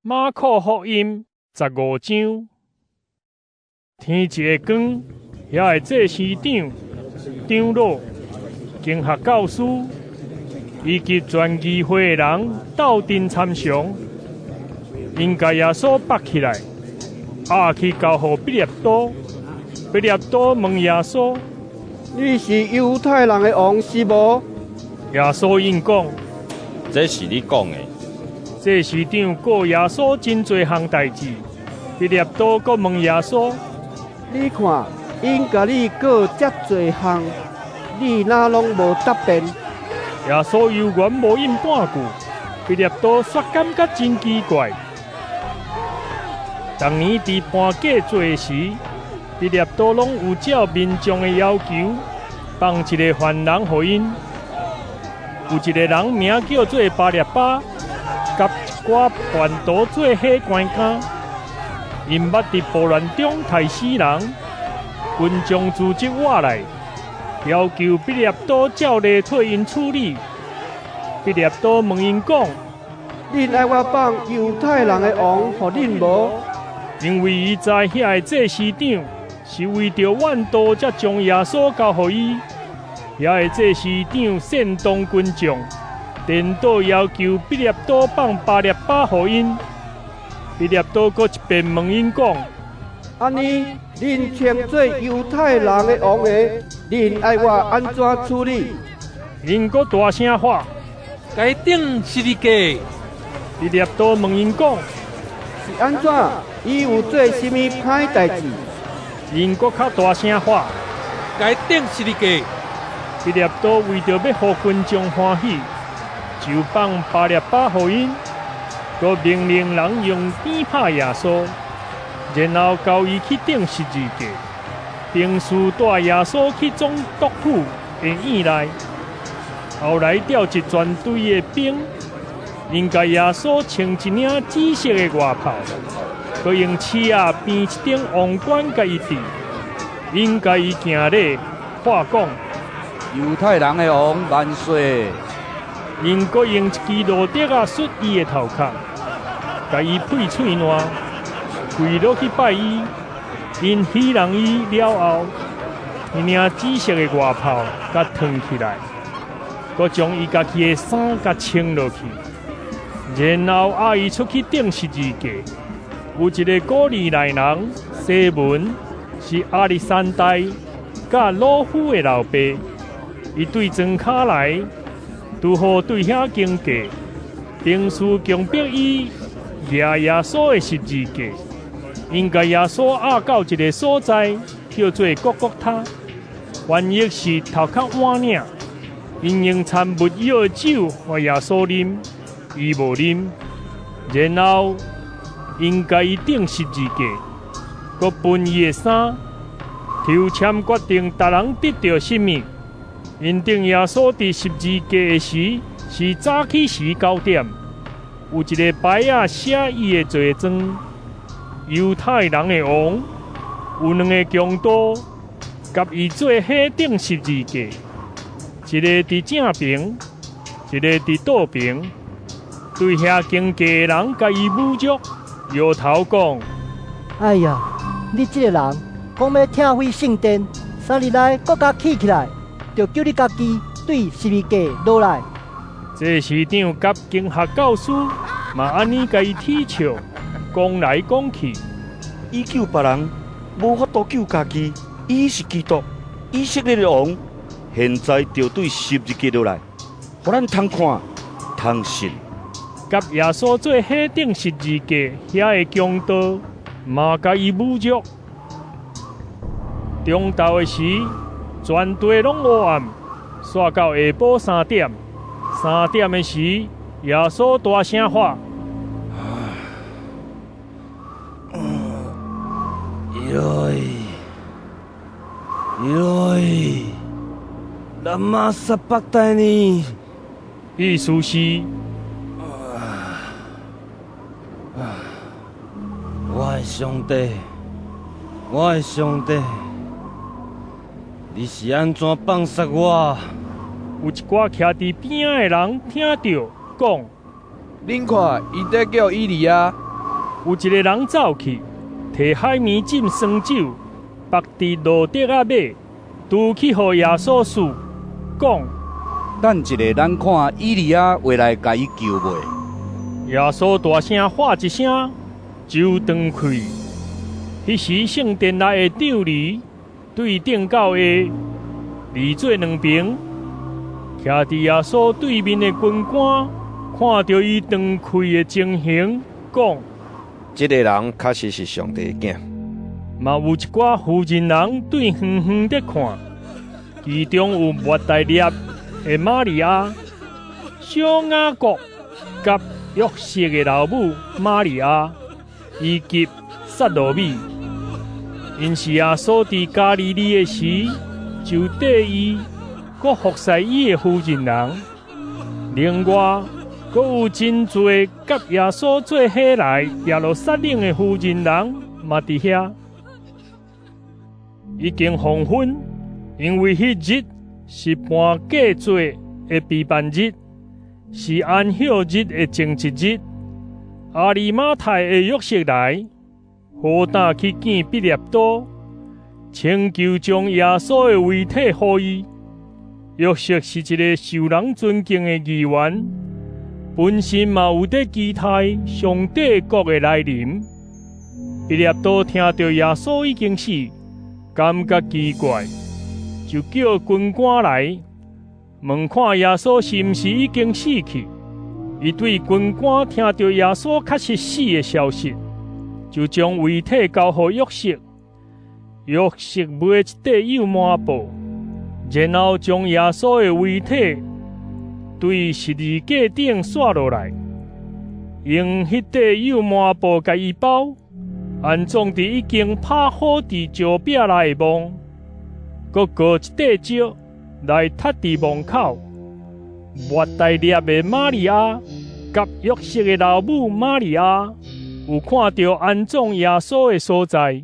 馬可福音15章，天一下光，遐个祭司長、長老、經學教師以及全議會的人鬥陣參詳，𪜶共耶穌縛起來，押去交予彼列多。彼列多問耶穌：你是猶太人的王是無？耶穌應講：這是你講的。祭司長告耶穌真濟項代誌，彼列多閣問耶穌：你看，𪜶共你告遮濟項，你哪攏無答辯？耶穌猶原無應半句，彼列多煞感覺真奇怪。逐年佇盤過節時，彼列多攏有照民眾的要求，放一个犯人予𪜶。有一个人名叫做巴列巴，佮一寡叛徒做伙關監，𪜶捌佇暴亂中刣死人。群眾組織倚來，要求彼列多照例替𪜶處理。彼列多問𪜶講：恁愛我放猶太人的王予恁無？因為伊知遐个祭司長是為著怨妒，才將耶穌交予伊。遐个祭司長煽動群眾，顛倒要求彼列多放巴列巴予𪜶。彼列多閣一遍問𪜶講：按呢，恁稱做猶太人的王的，恁愛我按怎處理？𪜶閣大聲喊：共伊釘十字架！彼列多問𪜶講：是按怎？伊有做啥物歹代誌？𪜶閣較大聲喊：共伊釘十字架！彼列多為著欲予群眾歡喜，就放巴列巴予𪜶，閣命令人用鞭拍耶穌，然後交伊去釘十字架。兵士帶耶穌去總督府的院內，後來調一全隊的兵，𪜶共耶穌穿一領紫色的外袍，閣用刺仔編一頂王冠共伊戴。𪜶共伊行禮，喊講：猶太人的王萬歲！𪜶閣用一支蘆竹仔欶伊的頭殼，共伊屁喙瀾，跪落去拜伊。𪜶戲弄伊了後，彼領紫色的外袍共脫起來，閣將伊家己的衫共穿落去，然後押伊出去釘十字架。有一个古利奈人西門，是亞歷山大佮魯孚的老爸，伊對莊跤來，拄好對遐經過，兵士強迫伊舉耶穌的十字架。𪜶共耶穌押到一个所在，叫做各各他，翻譯是頭殼碗嶺。𪜶用摻沒藥的酒予耶穌啉，伊無啉。然後𪜶共伊釘十字架，閣分伊的衫，抽籤決定逐人得著啥物。𪜶釘耶穌佇十字架的時，是早起時9點。有一个牌仔寫伊的罪狀：猶太人的王。有兩个強盜，佮伊做伙釘十字架，一个佇正爿，一个佇倒爿。對遐經過的人，共伊侮辱，搖頭講：哎呀，你這个人講欲拆毀聖殿，3日內閣共起起來，就救你家己對十字架落來。祭司長佮經學教師嘛按呢共伊恥笑，講來講去。伊救別人，無法度救家己。伊是基督，以色列的王，現在就對十字架落來，予咱通看，通信。佮耶穌做伙釘十字架遐个強盜嘛，共伊侮辱。中晝的時，全地攏烏暗，煞到下晡三點。三點的時，耶穌大聲喊：以羅伊，以羅伊，拉瑪撒巴達尼。意思是：我的上帝，我的上帝，你是按怎放捒我？有一寡徛佇邊仔的人聽著，講：恁看，伊佇叫以利亞。有一个人走去，提海綿浸酸酒，縛佇蘆竹仔尾，拄去予耶穌欶，講：等一下，咱看以利亞會來共伊救袂？耶穌大聲喊一聲，就斷氣。彼時聖殿內的帳籬對頂到下，離做兩爿。徛佇耶穌對面的軍官看著伊斷氣的情形，講：這个人確實是上帝的囝。嘛有一寡婦人人對遠遠佇看，其中有抹大拉的瑪利亞、小雅各佮約瑟的老母瑪利亞，以及撒羅米。𪜶是耶穌佇加利利的時，就綴伊，閣服侍伊的婦人人。另外，閣有真濟佮耶穌做伙來耶路撒冷的婦人人嘛佇遐。已經黃昏，因為彼日是盤過節的備辦日，是安息日的前一日。亞利馬太的約瑟來，好膽去見彼拉多，請求將耶穌的遺體予伊。約瑟是一个受人尊敬的議員，本身嘛有佇期待上帝國的來臨。彼拉多聽著耶穌已經死，感覺奇怪，就叫軍官來問看耶穌是毋是已經死去。伊對軍官聽著耶穌確實死的消息，就將遺體交予約瑟。約瑟買一塊幼麻布，然後將耶穌的遺體對十字架頂紲落來，用彼塊幼麻布共伊包，安葬佇已經拍好佇石壁內的墓，閣鑿一塊石來崁佇墓口。抹大拉的瑪利亞佮約瑟的老母瑪利亞，有看著安葬耶穌的所在。